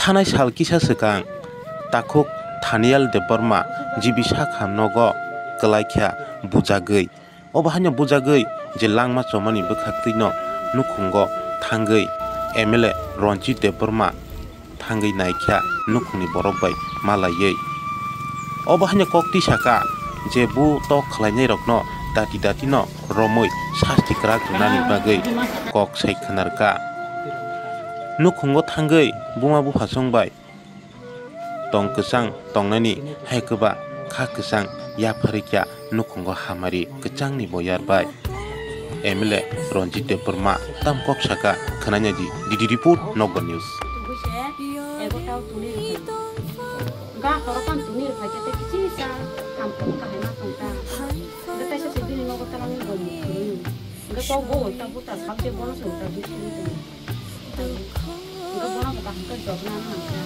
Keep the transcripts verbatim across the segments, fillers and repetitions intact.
Thanai sal kisa swkang takhuk Thaniel Debbarma G B sakha nogo kwlaikha bujagwi. Obo haino bujagwi je langma chomani bwkhaktwino nukhungo thangwi M L A Ranjit Debbarma thangwi naikha nukhungni borok bai malaiwi. Obo haino kok tisaka je bu tok khlainairokno dati datino romwi sasti kwrak rwnani bagwi kok sai khwnarkha. Nukhungo thangwi buma buphasong bai tong kwchang tongnani hai kwba kha kwchang yapharikya nukhungo hamari kwchangni boyar bai. M L A Ranjit Debbarma tam kok saka khwnanya di, D D report Nokbar News. Ga khoro kan tuni rwphai khe tei kichi sa ham khoro kahai ma tong ta. Ga taisa se bini nogo ta nang boni khurui. Ga to go ta buta sak je bono se uta bisi ni tong. Ga bono bo kaham khe jobna nang ta.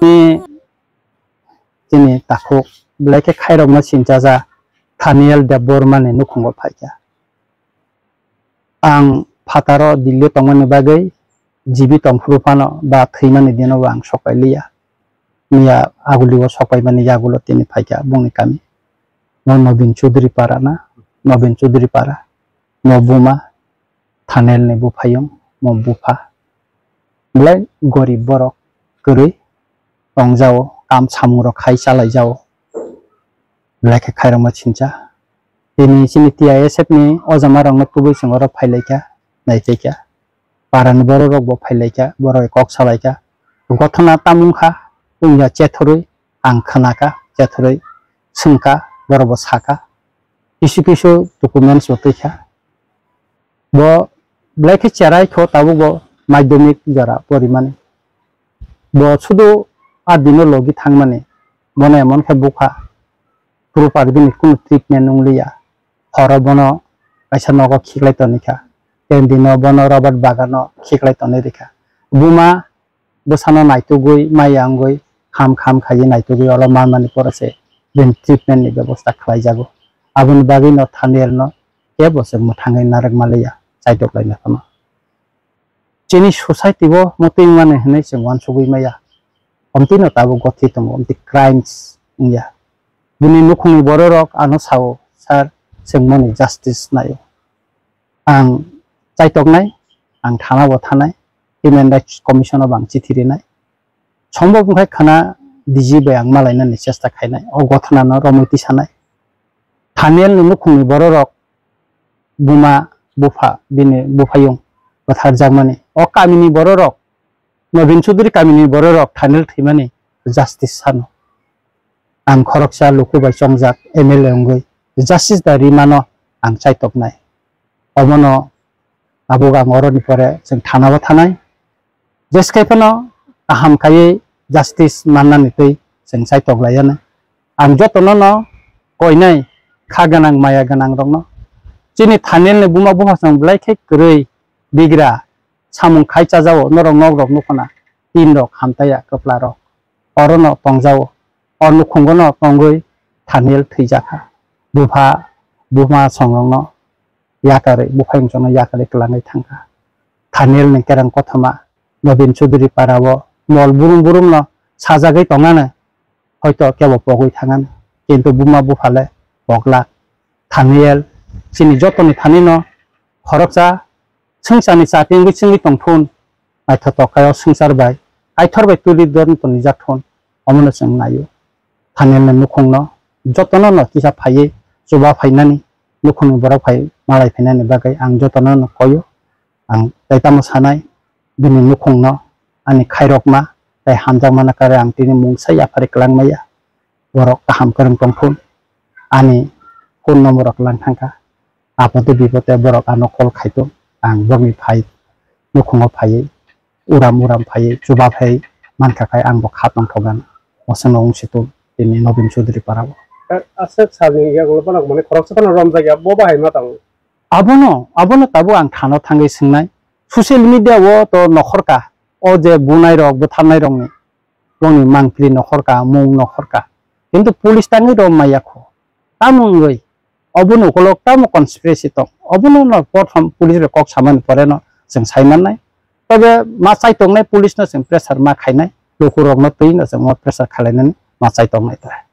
Ni chini takhuk belai khe khairokma sinchaja Thaniel Debbarma ni nukhungo phaikha. Ang phataro Delhi tongmani bagwi G B tongphuru phano ba thwimani dino bo ang sokpai liya. Miya aguli o sokpai mani yagulo tini phaikha bongni kami. Mo Nobin Chaudhary para na, Nobin Chaudhary para, mo buma, Thaniel ni buphayung, mo bupha. Belai gorib borok kwrwi tongjao, kam samung rok khai chalaijao. Belai khe khairokma sincha. Tini chini T I S F ni o jama rokno tubui chwng oro phailaikha, naipaikha. Parani borok rok bo phailaikha, borok kok salaikha. Gothona tamung kha, wngya chethorwi ang khwnakha, chethorwi swngkha, borok bo sakha. Kisu kisu documents bo twikha. Bo belai khe cherai kho tabuk bo madhyamik jora porimani. Bo sudu a dino logi thangmani. Bono emon khe bukha. Proper bini kunu treatment wng liya. Horo bono kaisa nogo khiklai tonikha. Kendino bono rubber bagano khiklai tonwi rikha. Buma bwsano naitugwi maya wngwi kham kham khaiwi naitugwi olo manmani pore se bini treatment ni bebosta khlaijago. Aboni bagwi no Thaniel no kebo se mwthangwi narwk manliya chaitok laina phano. Chini society o mwtwi wngmani hwnwi chwng uansugwi maya. Omtwi no tabuk gothi tongo, omtwi crimes wngya. Bini nukhungni bororok ano sao, "Sir, chwng mani justice naio." Ang chaitoknai, ang thana bo thanai, Human Rights Commission o bo ang chithi rinai. Sombok wngkha khana D G bai ang malainani chesta khainai, o gothana no romwi tisanai. Thaniel ni nukhungni bororok buma bupha, bini buphayung bwtharjakmani. O kamini bororok, Nobin Chaudhary kamini bororok Thaniel thwimani justice sano. Ang khoroksa luku bai chongjak M L A wngwi justice da rimano ang chaitoknai. Omono tabuk ang oroni pore chwng thana o thanai. Jeskai phano kaham khaiwi justice mannani twi chwng chaitok laiya nai. Ang jotono no koinai kha gwnang maya gwnang rokno. Chini Thaniel ni buma bupha chwng belai khe kwrwi bigra samung khai chajao norok nok rok nukho na tin rok hamtaiya kwpla rok. Oro no tongjao. O nukhungo no tongwi Thaniel thwijakha. Bupha buma songrokno yakarwi, buphayung chwngno yakarwi kwlangwi thangkha. Thaniel ni kereng kothoma Nobin Chaudhary para o mol burum burum no sajagwi tongano, hoito kebo pogwi thangano, kintu buma bupha le poglak. Thaniel chini jotoni thani no khoroksa swngcharni chati wngwi chwngwi tongthun, naithotok khe o swngchar bai Kaitor bai tuli don tonijak thun, omono chwng naio. Thaniel ni nukhungno jotono no kisa phaiwi chuba phainani, nukhungni borok phai malai phainani bagwi ang jotono no koio. Ang tei tamo sanai, bini nukhungno ani khairokma tei hamjakmano kare ang tini mungsa yaphari kwlangmaya. Borok kaham kwrwng tongthun, ani phone number rok lang thangkha. Apode bipode borok ano call khaitun, ang borokni phai nukhungo phaiwi uram uram phaiwi chuba phai mankha khai ang bo kha tongthokgana. Osano wng situng tini Nobin Chaudhary para o. Aswk salni yagulo bono mane khoroksa phano romjakya, bo bahai ma tong? Abono, abono tabuk ang thano thangwi swngnai. Social media o to nokhorka, o je bunai rok, butharnai rokni, bongni mangpili nokhorka, mung nokhorka. Kintu police tangwi rom maya kho. Tamo wngwi, obono ukolok tamo conspiracy tong. Obono no prothom police rok kok samani pore no chwng sai mannai. Tobe ma chai tongnai police no chwng pressure ma khainai, lukurokno twi no chwng ma pressure khalainani ma chai tongnai ta.